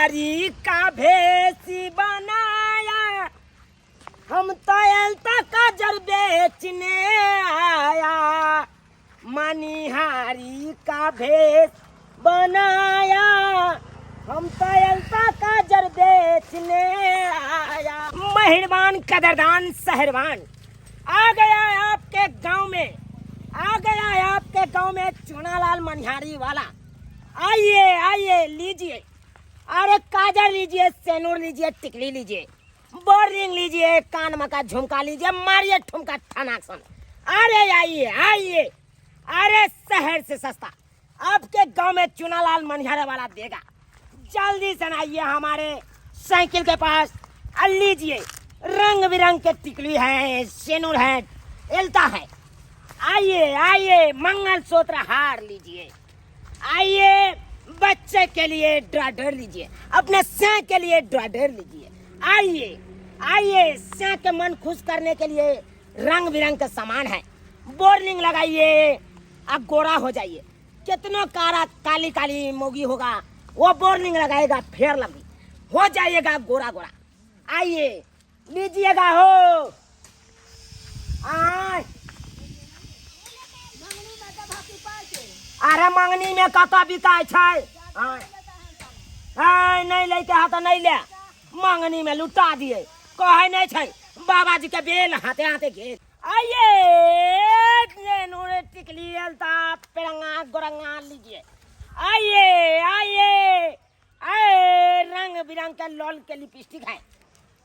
मनिहारी का भेष बनाया, हम तो एलता काजर बेचने आया। मनिहारी का भेष बनाया, हम तो एलता काजर बेचने आया। मेहरबान कदरदान सहरबान आ गया है आपके गांव में, आ गया है आपके गांव में चुनालाल मनिहारी वाला। आइए आइए लीजिए, अरे काजर लीजिए, सेनूर लीजिए, टिकली लीजिए, बोरिंग लीजिए, कान मका झुमका लीजिए, मारिए ठुमका ठनाक सन। अरे आइए आइए, अरे शहर से सस्ता आपके गांव में चुनालाल मनिहारे वाला देगा। जल्दी से आइए हमारे साइकिल के पास, और लीजिए रंग बिरंग के टिकली है, सेनूर है, एलता है। आइए आइए मंगलसूत्र हार लीजिए, आइए बच्चे के लिए ड्राडर लीजिए, अपने स्या के लिए ड्राडर लीजिए। आइए आइए, स्या के मन खुश करने के लिए रंग बिरंग का सामान है। बोर्लिंग लगाइए, अब गोरा हो जाइए। कितनों कारा काली काली मोगी होगा वो बोर्लिंग लगाएगा, फेर लगी हो जाइएगा गोरा गोरा। आइए लीजिएगा हो। आय अरे मंगनी में कतऽ बिकाय छै? आय आय नहीं लैके हा तऽ नहीं ले, मंगनी में लुटा दिए। कहै नहीं छै बाबा जी के बेल हाथे हाथे घेर। आइए नूरे टिकली अलता पेरंगा गोरंगा लीजिए। आइए आइए आए, रंग बिरंग के लॉल के लिपस्टिक है।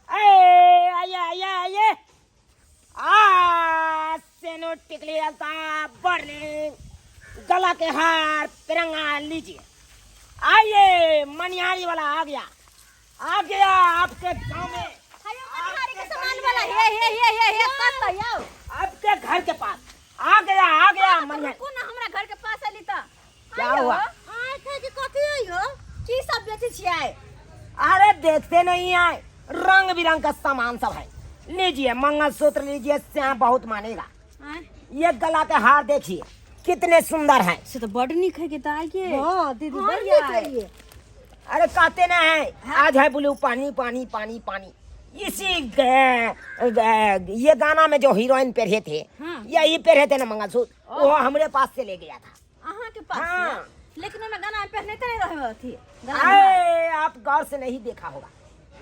आए आइए आइए आइए, आ सेनो टिकली अलता बर्लिंग गला के हार तिरंगा लीजिए। आइए मनिहारी वाला आ गया, आ गया आपके गांव में। हेयो मनिहारी के सामान वाला, हे हे हे हे हे कत यौ। आपके घर के पास आ गया, आ गया मनिहारी। कोन हमरा घर के पास अली त क्या हुआ? आय थे कि कथी है हो, की सब बेचै छियै? अरे देखते नहीं आए, रंग बिरंग का सामान सब है। लीजिए मंगलसूत्र लीजिए, श्याम बहुत मानेगा। आय ये गला के हार देखिए कितने सुंदर हैं। से तो बड नीक है के दाई के। हां दीदी, हाँ, बड़ नीक यार। है ये। अरे कहते ना है, आज है ब्लू पानी पानी पानी पानी। इसी ये गाना में जो हीरोइन पहरे थे, हाँ। यही पहरे थे ना मंगलसूत्र, वो हमरे पास से ले गया था। अहाँ के पास? हाँ। लेकिन ओमे गाना पहने त नहीं रहे अथी गाना में। अरे आप गौर से नहीं देखा होगा,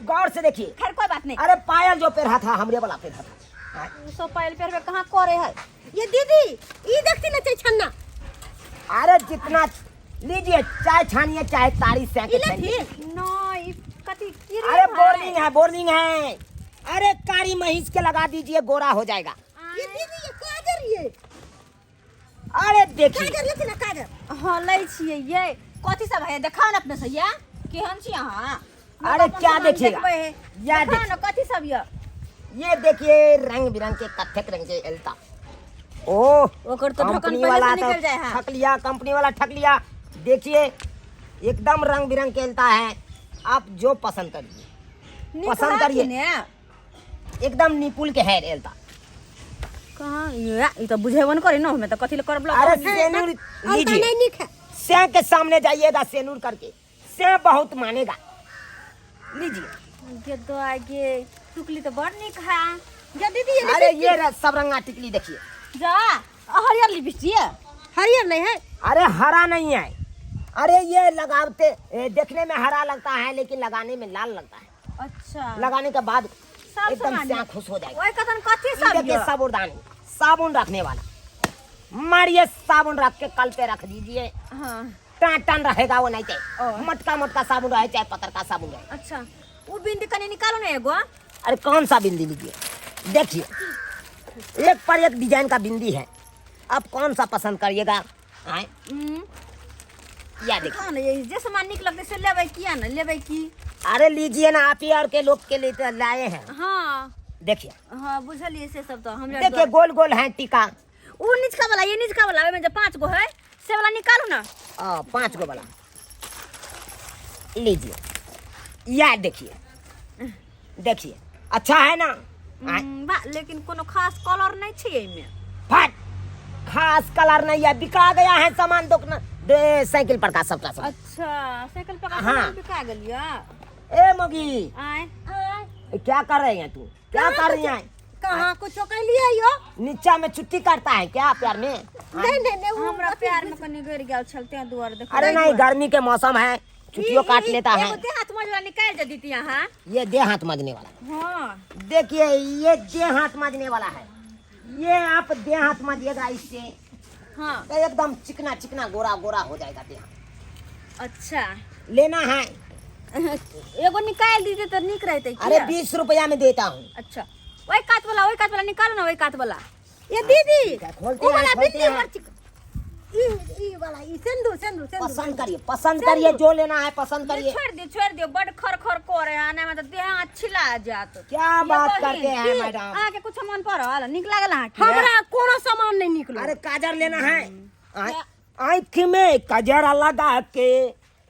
गौर से देखिए। खैर कोई बात नहीं। अरे पायल जो पहरा था हमरे वाला पहरा था। हाँ। उ सब पायल पहरबे कहाँ करे है। ये दीदी ई देखती ना छन्ना। अरे जितना लीजिए, चाय छानिए चाहे तारी से ई लेथी? न ई कथी की रे अरे भाई? बोर्लिंग है, बोर्लिंग है। अरे कारी महीस के लगा दीजिए, गोरा हो जाएगा। ये दीदी ये काजर, ये अरे देखिए काजर लेथी ना काजर। हाँ लै छियै ये कथी सब है देखाउ न अपने से, या केहन छी अहाँ? अरे अपन क्या सामान देखिएगा? देखबै है। या देखाउ देख न कथी सब ये। ये देखिए रंग बिरंग के कत्थक रंग के एलता। ओ ओकर तो ढक्कन कंपनी पहले वाला से तो निकल जाए है। ठक लिया, कंपनी वाला ठक लिया। देखिए एकदम रंग बिरंग के एलता है, आप जो पसंद करिए नीक पसंद है करिए। कि ने? एकदम निपुल के है एलता। कहाँ ये ई तो बुझेबो न करे न हमे त कथी ले करब अरे सेनूर अलता लीजिए, नहीं नीक है। स्या के सामने जाइएगा सेनूर करके, स्या बहुत मानेगा। लीजिए गे दो आगे टुकली तो बड़ नीक है। ये दीदी ये अरे ये सब रंगा टिकली देखिए। जा हरियर लिपस्टिक है। हरियर नहीं है। अरे हरा नहीं है, अरे ये लगाते देखने में हरा लगता है लेकिन लगाने में लाल लगता है। अच्छा लगाने के बाद सब एकदम सामान स्या है। खुश हो जाएगा। ओए कथन कथी ई सब देखिए ये? साबुनदानी, साबुन रखने वाला, मारिए साबुन रख के कल पे रख दीजिए। हाँ। टान टान रहेगा वो, नहीं ओ। चाहे मटका मटका साबुन रहे चाहे पतर का साबुन रहे। अच्छा वो बिंदी कने निकालो ना एगो। अरे कौन सा बिंदी लीजिए, देखिए एक पर एक डिजाइन का बिंदी है, आप कौन सा पसंद करिएगा? आए या देखिए कौन ये जे सामान निक लगते से लेबै किया ना लेबै की? अरे लीजिए ना, आप ही और के लोग के लिए तो लाए हैं। हाँ। देखिए। हाँ बुझलिए से सब तो हमरा देखिए गोल गोल है टीका। उ निचका वाला, ये निचका वाला ओमे जे 5 गो है से वाला निकालू ना। आ, 5 गो वाला लीजिए। या देखिए, देखिए अच्छा है ना? आय। बा, लेकिन कोनो खास कलर नहीं छै एमे। फट खास कलर नहीं है, बिका गया है सामान। दे साइकिल पर का सबटा सामान। अच्छा साइकिल पर का हाँ। सामान बिका गेलिया ए मोगी आय क्या कर रहे हैं तू क्या कर रही है कहाँ कुछो कहलिए यो नीचा में छुट्टी करता है क्या प्यार में नहीं नहीं नहीं उ हमरा प्यार में कनी गिर गेल छल तें दुआरे देख अरे नहीं गर्मी के मौसम है छुट्टियों काट लेता है एगो देह हाथ मजला निकाल दे दीती अहाँ ये दे हाथ मांजने वाला हाँ देखिए ये दे हाथ मांजने वाला है ये आप दे हाथ मांजिएगा इससे हाँ तो एकदम चिकना चिकना गोरा गोरा हो जाएगा देह अच्छा लेना है एगो निकाल दीजिए तो निक रहते की? अरे 20 रुपया में देता हूँ अच्छा ओहि कात वाला ओहि कात वाला निकालो ना ओहि कात वाला ये दीदी क्या खोलते उ हैं, वाला खोलते बिल्ली हैं। मर ई ई वाला ई सिंदूर सिंदूर सिंदूर पसंद करिए पसंद करिए जो लेना है पसंद करिए छोड़ दियो छोड़ दियो बड खर खर करे आने में तो देह हाथ छिला जात क्या ये बात बहिन, करते हैं की? मैडम अहाँके कुछ मन पड़ल नीक लागल अहाँके हमरा कोनो सामान नहीं निकलो अरे काजर लेना है आँख में कजरा लगा के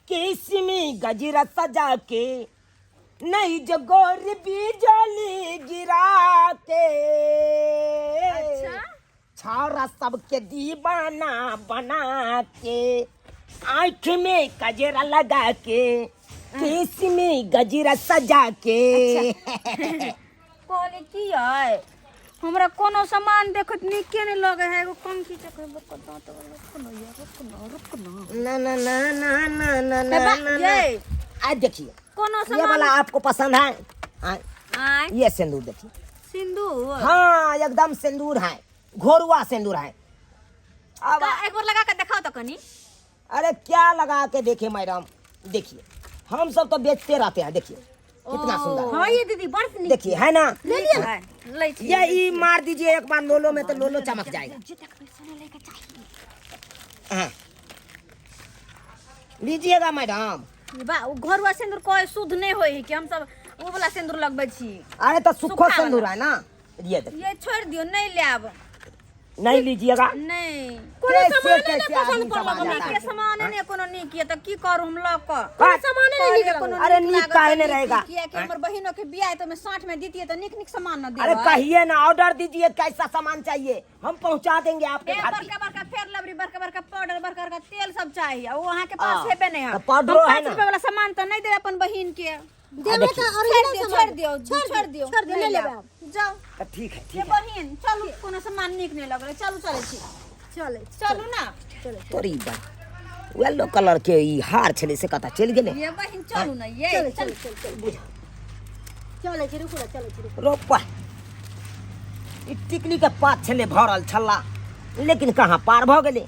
केस में गजरा सजा के नहीं जो गोर बिजली गिरा के अच्छा छारा सबके दीवाना बना के आँख में कजरा लगा के केस में गजरा सजा के कहली की है हमरा कोनो सामान देखत नीके नहीं लगे है एगो कंघी चक्कर बड़का दांत वाला रुक ना यार रुक ना रुक ना ना ना ना ना ना ना ना ना ना ये आज देखिए कोनो ये सामान वाला आपको पसंद है आय ये सिंदूर देखिए सिंदूर हाँ एकदम सिंदूर है घोरुआ सिंदूर है अब का एक बार लगा के दिखाओ तो कनी अरे क्या लगा के देखे मैडम देखिए हम सब तो बेचते रहते हैं देखिए कितना सुंदर है। हाँ ये दीदी बड़ नीक देखिए है ना ले लिया लै छी ये ई मार दीजिए एक बार लोलो में तो लोलो चमक जाएगा जे देखबै सोना लेके चाहिए हाँ। लीजिएगा मैडम बा उ घरुआ सिंदूर कोई शुद्ध नहीं होई है कि हम सब उ वाला सिंदूर लगबै छी अरे तो सुखो सूखा वाला। सिंदूर है ना ये देखिए ये छोड़ दियो नहीं लेब नहीं लीजिएगा नहीं कोनो कैसे सामाने कैसे नहि पसंद आदमी पड़ल सब आ हमरा जाता के है। सामान ने कोनो नीक ये त की करू हम लऽ कऽ कोनो सामाने नहि नीक कहलियै कोनो लागल। अरे नीक लागल काहे तऽ नहि नीक रहेगा? किया कि हमर बहिनो के बियाह है तऽ ओहिमे साँठ में दीतियै तऽ नीक नीक सामान न अरे देबै कहिए ना ऑर्डर दीजिए कैसा सामान चाहिए हम पहुंचा देंगे आपके ए घर पे। बड़का बड़का फेर लबरी बड़का बड़का पाउडर बड़का बड़का तेल सब चाहिए आ वो अहाँ के पास हाँ, हेबे नहीं है तऽ पाउडरो हम है 5 ना। रुपया वाला सामान तऽ नहीं देबै अपन बहिन के देबै तऽ छोड़ ओरिजिनल दियो सामान छोड़ दियो छोड़ दियो छोड़ दियो नहीं ले लेबै लेब। आब। जाओ तो ठीक है ये ठीक है बहिन चलू कोनो सामान नीक नहीं लगलै चलू चलै छी चलै चलू ना चलै तोरी बा येलो कलर के ई हार छलै से कतऽ चलि गेलै ये बहिन चलू ना ये चलै चल चल चल चल बुझ चलै छी रुकू ना चलै छी रुकू रोपा ई टिकली के पात छलै भरल छल्ला लेकिन कहाँ पार भऽ गेलै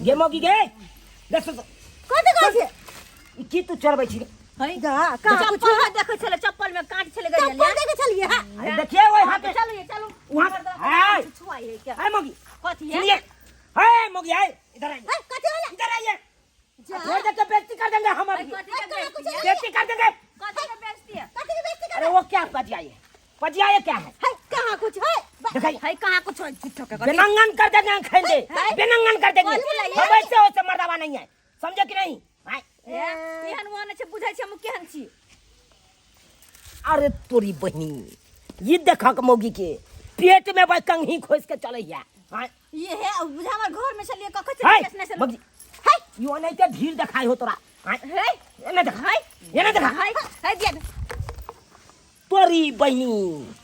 गे मौगी गे गे सुन कथी कहै छी ई की तू चढ़बै छी रे? है जा कहाँ कुछ चप्पल में देखै छलै चप्पल में कांट छलै गड़ल चप्पल देके चलिए हाँ अरे देखिए वो यहाँ पे चलू ये चलू वहाँ से हाय छुआई है क्या हाय मौगी कथी है सुनिए हाय मौगी हाय इधर आइए है, कथी होला इधर आइए जा छोड़ दे के बेइज्जती कर देंगे हम अभी कथी के बेइज्जती है बेइज्जती कर देंगे कथी के बेइज्जती है कथी के बेइज्जती कर अरे वो क्या पजियाई है पजियाई क्या है है कहाँ कुछ है दिखाइए है कहाँ कुछ है झूठो के कथी बेनंगन कर देंगे खेंदे बेनंगन कर देंगे कथी ला ये? हम ऐसे वैसे मर्दावा नहीं है समझे कि नहीं हाय एहन ओहन छै बुझै छै हम केहन छी अरे तोरी बहिनी ये देखक मौगी के पेट में भाई कंघी खोस के चलैया हाय ये है बुझा हमर घर में छलिए कखै हाय छलिए केस मौगी है यो नहीं के भीड़ देखाई हो तोरा हाय है ये नहीं देखा है ये नहीं देखा है है दिया तोरी बहिनी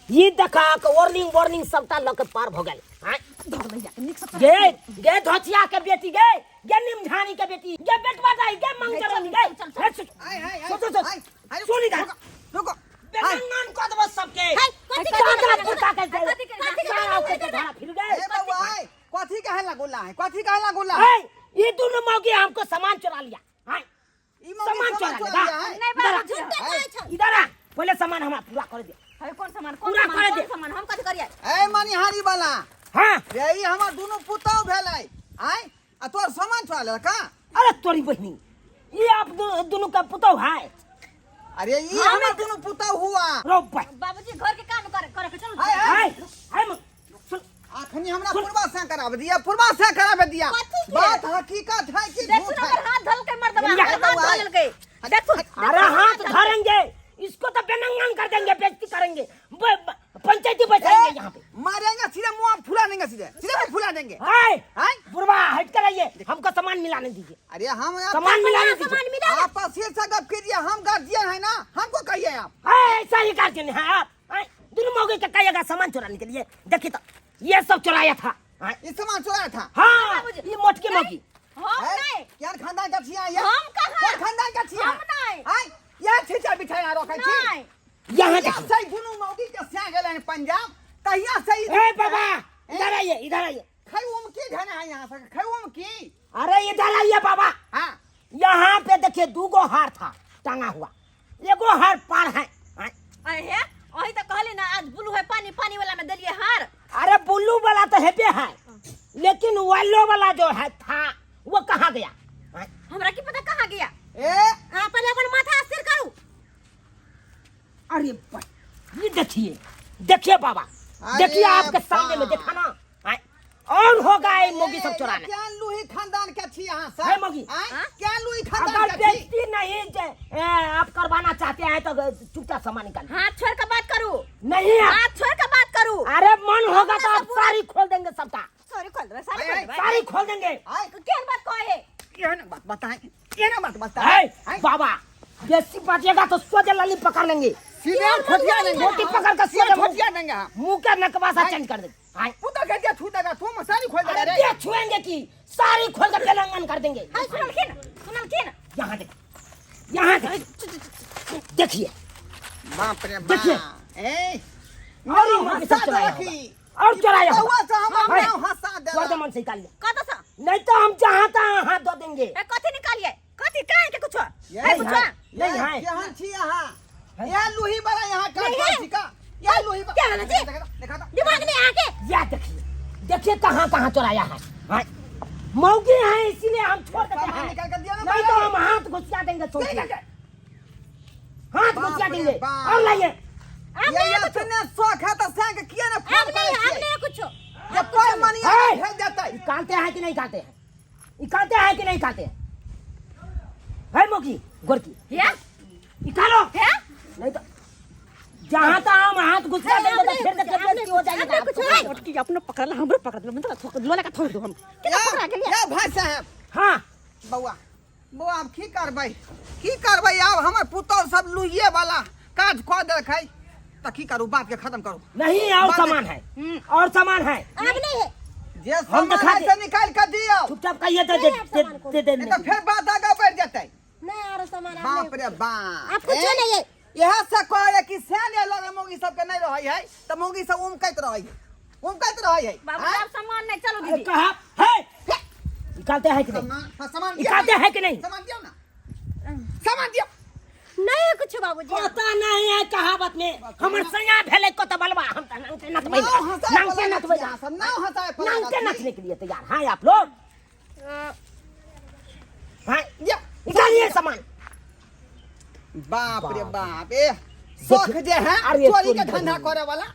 ये देखा के वार्निंग वार्निंग सबटा लऽ के पार भऽ गेल हाय धर भैया के नीक सब गे गे धोतिया के बेटी गे गे निमझानी के बेटी गे बेटवा दाई गे मंगजरनी गे चल, चल, हे, सुन आय हाय सुन सुन हाय हाय सुन इधर रुको हाय बेनंगन कऽ देबो सबके हाय, कथी के दादा पुता के कथी के- सारा के धरा फिर गए ए बउआ आय कथी कहे लागोला है कथी कहे लागोला ए, ये दोनों मौगी हमको सामान चुरा लिया हाय ई मौगी सामान चुरा चुरा लिया लिया है नहीं इधर आ, बाबू झूठे हाय। इधर आ पहले सामान हमारा पूरा कर दे है कौन सामान कौन पूरा सामान कर कौन दे। सामान हम कथी करिए ए मनिहारी वाला हाँ रे ई हमर दुनू पुतौ भेलै आय आ तोर सामान चुरा लेलक का अरे तोरी बहनी ये आप दोनों का पुतौ है अरे ई हमर दुनू पुतौ हुआ रो भाई बाबूजी घर के काम करे करे के चलू हाय हाय हाय हाय सुन अखनी हमरा पूर्वा से कराब दिया पूर्वा से कराब दिया कथी के? बात हकीकत है कि देखू झूठ ना है हमर हाथ धल के मर्दबा या, हमर हाथ धल के देखू अरे हाथ धरेंगे इसको तो बेनंगन कर देंगे बेइज्जती करेंगे पंचायती बैठाएंगे यहाँ पे मारेंगे सीधे मुंह फुला देंगे सीधे सीधे मुंह फुला देंगे हाय दीजिए। अरे हम सामान मिलाने दीजिए। सामान मिला। आप सिर से गप कीजिए, हम गार्जियन है ना, हमको कहिए आप। है, ऐसा ही गार्जियन है आप। हैं? दोनों मौके के कहिएगा सामान चुराने के लिए। देखिए तो ये सब चुराया था। हैं? ये सामान चुराया था। हाँ, ये मोटकी मौकी। हम है? नहीं। यार खानदान का छिया ये? हम कहाँ? कोन खानदान का छिया? हम नहीं। आय, ये छिचा बिछाया रखै छी। नहीं। यहाँ यहाँ देखिए। से दुनू मौगी के स्या गेलै हन पंजाब, तहिया से ई ए बाबा, इधर आइए, इधर आइए। खैओम की धन है यहाँ से, खैओम की। अरे इधर आइए बाबा। हाँ। यहाँ पे देखिए दूगो हार था टांगा हुआ, एगो हार पार है। हाँ। अरे हे, वही तो कहली ना आज ब्लू है पानी, पानी वाला में देलिए हार। अरे ब्लू वाला तो हेबे है, लेकिन येलो वाला जो है था वो कहाँ गया? हाँ। हमरा की पता कहाँ गया? ए अहाँ पहिले अपन माथा स्थिर करू। अरे ये देखिए, देखिए बाबा, अरे देखिए आपके सामने में बा। देखा ना। हाँ। और होगा ये मोगी सब चुराने। क्या लूही खानदान के छी यहाँ से? है मोगी। आँय? हाँ? क्या लूही खानदान अगर के छी? बेइज्जती नहीं आप करवाना चाहते हैं तो चुपचाप सामान निकाल। हाथ छोड़ के बात करू। नहीं आप। हाथ छोड़ के बात करू। अरे मन होगा तो अपना आप सब पूरा- सारी खोल देंगे सबका। सॉरी खोल देबै, सारी आय, खोल आय, देबै। सारी खोल देंगे। आय, केहन बात कहे? एहन बात बताए, एहन बात बताए। है, आय, बाबा बेसी बाजिएगा तो सोजे लाली पकड़ लेंगे। सीधे हम ठोठिया देंगे। रोटी पकड़ कर सीधे सीधे मुंह- ठोठिया देंगे हम। मुंह का नकवा सा आय। चेंज कर देंगे। आय। पुत्र कह दिया छू देगा, तू सारी खोल देगा अरे रे। ये छुएंगे की सारी खोल कर तेलंगन कर देंगे। हाय, सुनलखिन, सुनलखिन। यहाँ देख, यहाँ देख, देखिए। बाप रे बाप। देखिए। ए, और ये नाव मौके सब हंसा चुराया देलक होगा। ई। और चुराया होगा। कौआ से हमर हाय। नाव हंसा देलक। वर्धमान से निकाल ले। कतऽ से? नहीं तो हम जहाँ तहाँ हाथ धो देंगे। ए, कथी निकालिए? कथी काहे के कुछो? ये है कुछो? है। नहीं ये है। केहन छी अहाँ? ये लूही वाला यहाँ का नहीं है। छी का? ये लूही वाला। क्या हाल जी? देखा तो, देखा तो। दिमाग नहीं आके। या देखिए, देखिए कहाँ कहाँ चुराया है। हाँ। मौगी है इसीलिए हम छोड़ देते सामान हैं। निकाल कर दिया ना नहीं तो बाहर। हम हाथ घुसिया देंगे सोचिए। निकाल के। हाथ बाप घुसिया रे देंगे। बाप। और लाइए। आप ये नहीं ये कुछो। इतने शौक है तो संग किया ना फोन आप नहीं, करै आप छियै? नहीं कुछो। जे कोई मनिया है। भेज देतै। निकालते हैं कि नहीं निकालते हैं? निकालते हैं कि नहीं निकालते हैं? है मोगी गोरकी हे? निकालो। हे? नहीं तो जहाँ तक हम हाथ घुसा देंगे तो फिर देखिए बेइज्जती हो जाएगी। आपने कुछ नहीं। मोटकी अपनो पकड़ल, हमरो पकड़ देलक, मतलब थोक लोला का थोड़ दो हम। केना या पकड़ा गेलियै? या भाई साहब। हाँ। बौआ, बौआ आब की करबै? की करबै आब? हमर पुतौह सब लुहिए वाला काज कऽ देलकै तऽ की करू? बात के खत्म करू। नहीं, और बात- सामान है, और सामान है। आप नहीं है। जे हम सामान देखा है दे- से निकालि कऽ दियौ। चुपचाप कहिए तो नहीं, दे आप सामान को- दे दे नहीं तऽ फेर बात आगाँ बढ़ि जेतै। नहीं और सामान आप बाप नहीं। रे बाप। आप कुछो ए, नहीं है। इएह से कहै कि सैन लगे मौगी सबके नहीं रहै है तऽ मौगी सब उमकैत रहै है, उमकैत रहै है। बाबू आँय? साहब सामान नहीं, चलो अरे दीदी। कहा है? निकालते हैं कि नहीं? सामान, हाँ, सामान दियौ निकालते ना। हैं कि नहीं? सामान दियौ ना, सामान दियौ। नहीं है कुछ बाबूजी। पता नहीं है कहावत में हमर सैया भेलै कत बलवा, हम त नंगटे नचबै, नाव हंसाय नंगटे वाला नचबै, छी अहाँ सब, नाव हंसाय वाला नंगटे छी। नचने के लिए तैयार हैं आप लोग। हाँ, दियौ। निकालिए सामान। बाप रे बाप। बाप, ए शौक जे है अरे चोरी के चोरी धंधा करे। करे वाला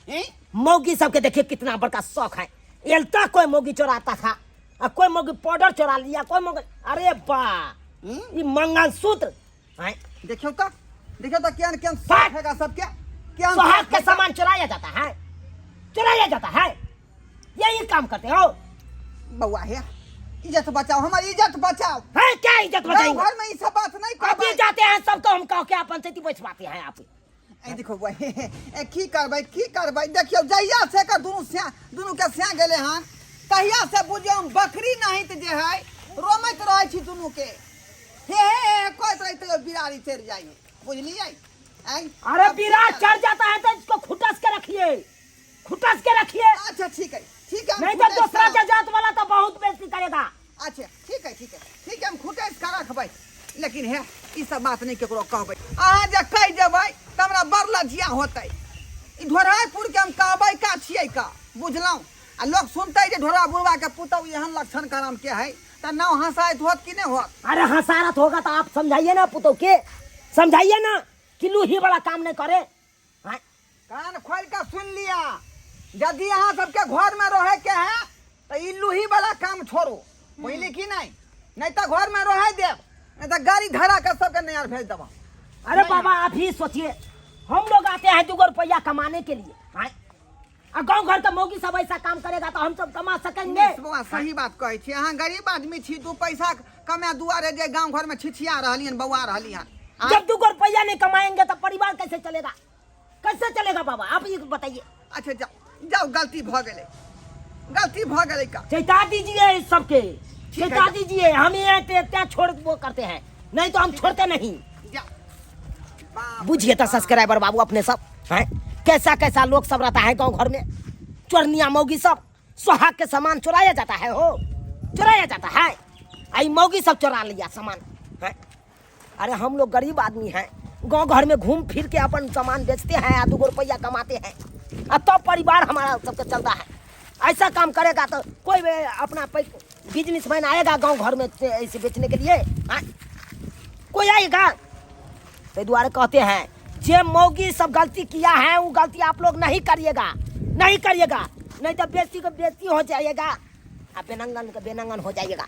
हैं? मौगी सबके देखिए कितना बड़का शौक है। एलता कोई मौगी चोराता था, आ कोई मौगी पाउडर चोरा लिया, कोई मौगी, अरे बा हम्म? ई मंगलसूत्र हैं? देखियौ तऽ, देखियौ तऽ केहन केहन बाप। शौक हैगा सबके, केहन सुहाग शौक के हैगा। सामान चुराया जाता है, चुराया जाता है, यही काम करते हो। बौआ हे, इज्जत बचाओ, हमर इज्जत बचाओ। है क्या इज्जत गाँव बचाएंगे? घर में ई सब बात नहीं अभी करबै। जाते हैं सबको हम कहो के अपन से बैठवाते हैं आप। ए देखो बौआ, हे, हे, ए की करबै, की करबै? देखियौ जहिया से एकर दुनू स्या, दुनू के स्या गेलै हन तहिया से बुझियौ हम बकरी नहीं तऽ जे है रोमैत रहै छी दुनू के, हे हे हे कहैत रहै तैयो बिरारी चढ़ि जाइए, बुझलियै? आँय? अरे अब की बिरार करबै? चढ़ जाता है तो इसको खुटस के रखिए, खुटस के रखिए। अच्छा ठीक है, ठीक है, हम नहीं तो खुटैस दूसरा के के जात वाला तो बहुत बेइज्जती करेगा। अच्छा ठीक है, ठीक है, ठीक है, हम खुटैस के रखबै, लेकिन हे ई सब बात नहीं केकरो कहबै। अहाँ जे कहि देबै तऽ हमरा बड़ लज्जिया होतै। ई ढोढ़ाइपुर के हम कहबै का छियै का, बुझलहुँ? आ लोग सुनतै जे ढोढ़ा बुढ़वा के पुतहु एहन लक्षण करम के है तऽ नाव हंसाइत होत कि नहीं होत? अरे हंसारत होगा तो आप समझाइए ना पुतहु के, समझाइए ना कि लूही वाला काम नहीं करे। हाँ। कान खोल के सुन लिया, यदि अहाँ सबके घर में रहे के है तो ई लूही वाला काम छोड़ो, बुझली कि नहीं? नहीं तो घर में रहे देब, नहीं तो गाड़ी धरा के सबके नैहर भेज देब। अरे बाबा आप ही सोचिए, हम लोग आते हैं 2 रुपया कमाने के लिए, हाँ? आ गांव घर के मौगी सब ऐसा काम करेगा तो हम सब कमा सकेंगे? निस बौआ, सही बात कहै छी। अहाँ गरीब आदमी छी, दू पैसा कमाए दुआरे जे गांव घर में छिछिया रहली हन, बौआ रहली हन। जब दू गो रुपया नहीं कमाएंगे तो परिवार कैसे चलेगा? कैसे चलेगा बाबा, आप ये बताइए। अच्छा जाओ जाओ, गलती भ गेलै, गलती भ गेलै का। चेता दीजिए इस सबके, ठीक है। चेता दीजिए। हम ये क्या छोड़ वो करते हैं, नहीं तो हम छोड़ते नहीं। जा बाप। बुझिए तो सब्सक्राइबर बाबू अपने सब हैं, कैसा कैसा लोग सब रहता है गांव घर में। चोरनिया मौगी सब सुहाग के सामान चुराया जाता है, हो चुराया जाता है। आई मौगी सब चुरा लिया सामान है। अरे हम लोग गरीब आदमी हैं, गांव घर में घूम फिर के अपन सामान बेचते हैं आ 2 रुपया कमाते हैं, आ तब परिवार हमारा सबके चलता है। ऐसा काम करेगा तो कोई भी अपना बिजनेसमैन आएगा गांव घर में ऐसे बेचने के लिए? हाँ? कोई आएगा? तो दुआरे कहते हैं जे मौगी सब गलती किया है वो गलती आप लोग नहीं करिएगा, नहीं करिएगा, नहीं तो बेइज्जती को बेइज्जती हो जाएगा, आप बेनंगन का बेनंगन हो जाइएगा।